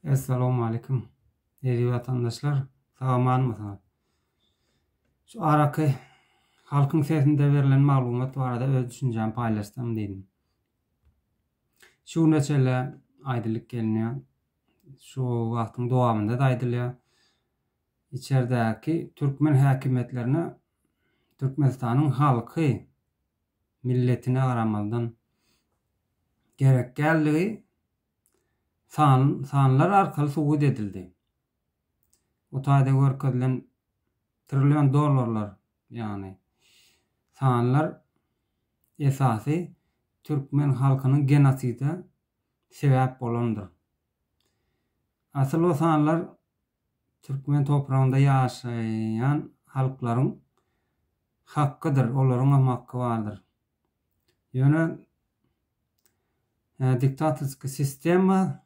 Essalawmaleýkim eziz watandaşlar sag-amanmysyňyz? Şu araky Halkyň sesinde berlen maglumat barada öz düşünjämi paýlaşsam diýdim. Şu güne çenli aýdylyp gelinýär. Şu wagtyň dowamynda-da aýdylýar. Içerdäki türkmen häkimiýetlerine Türkmenistanyň halky milletine garamazdan gerek däldigi san sanlar arkaly subut edildi. Bu taýda görkezilen trillion dollarlar, ýagny sanlar esasy türkmen halkynyň genoside sebäp bolandyr. Asyl o sanlar türkmen topragynda ýaşaýan halklaryň hakkydyr, olaryň hem hakky bardyr. Ýöne diktatorskiý sistema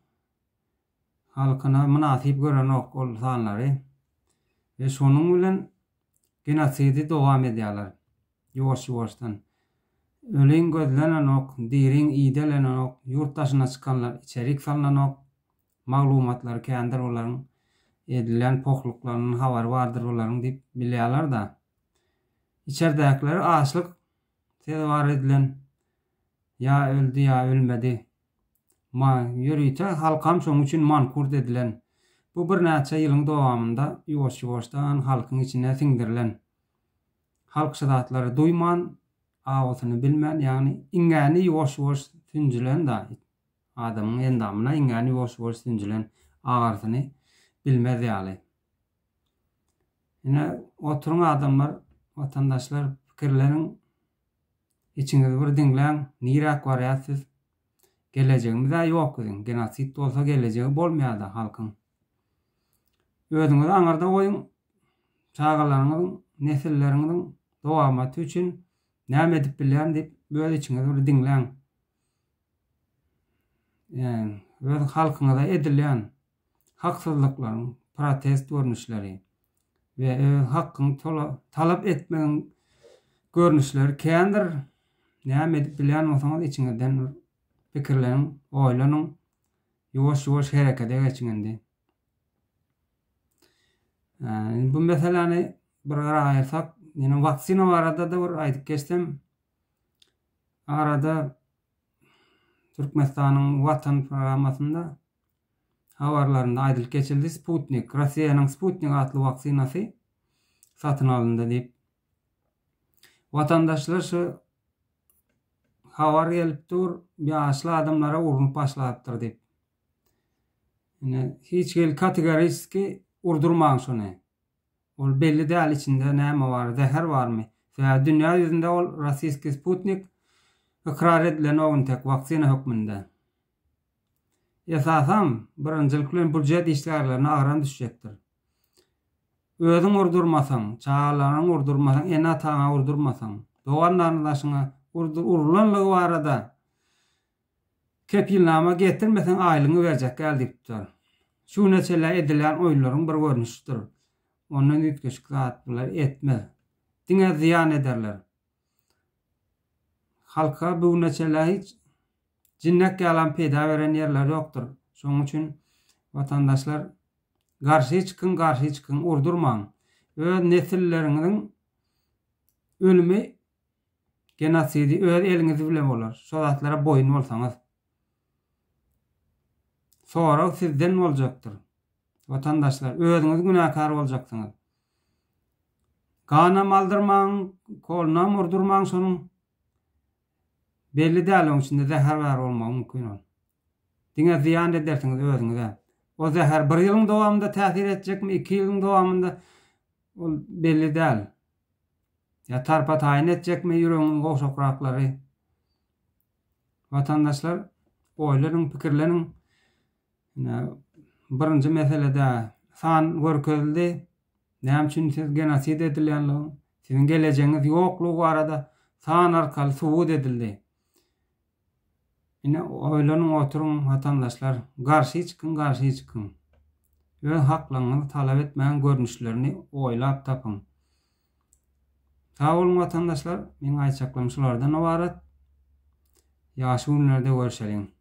halkyna mynasyp görenok ol sanlary we şonuň bilen genosidi dowam edýärler ýuwaş-ýuwaşdan. Öliň gözlenenok, diriň idelenenok, ýurt daşyna çykanlar içerik salnanok, maglumatlary kändir bularyň, edilýän pohluklaryndan habary bardyr bularyň diýip bilýärler-da. Içerdäkileri açlyk sezewar edilen ýa öldi ýa ölmedi. Ma, ýörite halkam şoň üçin mankurt edilen. Bu birnäçe ýylyň dowamynda ýuwaş-ýuwaşdan halkyň içine siňdirilen. Halk şu zatlary duýman, awusyny bilmän, ýagny iňňäni ýuwaş-ýuwaş sünjülen-da, adamyň endamyna iňňäni ýuwaş-ýuwaş sünjülen agyrysyny bilmez ýaly. Ine, oturyň adamlar, watandaşlar, pikirleniň, içiňizi bir diňläň, niräk barýas siz? Gelejegimiz-ä ýok biziň, genosid bolsa gelejegi bolmaýar-da halkyň. Özüňizi aňyrda goýuň, çagalaryňyzyň, nesilleriňiziň dowamaty üçin näme edip bilýän diýip öz içiňizi bir diňläň. Öz halkyňyza edilýän haksyzlyklaryň protest görnüşleri we öz hakyňy talap etmegiň görnüşleri kändir. Näme edip bilýän bolsaňyz içiňizden bir pikirleniň, oýlanyň, ýuwaş-ýuwaş herekete geçiň indi. Bu meseläni bir gyra aýyrsak, ýene waksina barada-da bir aýdyp geçsem, arada Türkmenistanyň Watan programmasynda habarlarynda aýdylyp geçildi, Sputnik, Russiýanyň Sputnik atly waksinasy satyn alyndy diýip. Watandaşlar şu habar gelip dur, ýaşly adamlara urnup başlapdyr diýip. Ine, hiç hili kategoriski urdurmaň şony. Ol belli däl içinde näme bar, zäher barmy? Sebäbi dünýä ýüzünde ol rossiýski sputnik ykrar edilenok intek waksina hökmünde. Esasam, birinjilik bilen býujet işgärlerine agram düşjekdir. Özüň urdurmasaň, çagalaryňy urdurmasaň, ene-ataňa urdurmasaň, dogan-garyndaşyňa urlanlygy barada kepilnama getirmeseň aýlygyňy berjek däl diýipdir. Şu güne çenli edilýän oýunlaryň bir görnüşidir. Ondan üýtgeşik zat bular etmez. Diňe zyýan ederler. Halka bu güne çenli hiç Jinnek ýalam peýda beren ýerleri ýokdur. Şonuň üçin watandaşlar garşy çykyň garşy çykyň urdurmaň. Öz nesilleriňiziň ölümi genosidi öz eliňiz bilen bolar. Şo zatlara boýun bolsaňyz. Sorag sizden boljakdyr. Watandaşlar özüňiz günäkär boljaksyňyz. Ganam aldyrmaň, kolunam urdurmaň şonuň. Belli däl oň içinde zäher bar bolmagy mümkin ol. Diňe zyýan edersiňiz özüňize. O zäher bir ýylyň dowamynda täsir etjekmi, iki ýylyň dowamynda ol belli däl. Ýa tarpa taýyn etjekmi ýüregiňiň gowşakraklary. Watandaşlar oýlanyň, pikirleniň. Ine birinji meselede san görkezildi. Näme üçin siz genosid edilýänligiň, siziň gelejegiňiz ýoklugy barada san arkaly subut edildi. Ine oýlanyň oturyň watandaşlar, garşy çykyň garşy çykyň. Öz haklaryňyzy talap etmegiň görnüşlerini oýlap tapyň. Sag boluň watandaşlar, meň aýtjaklarym şulardan ybarat. Ýagşy günlerde görşeliň.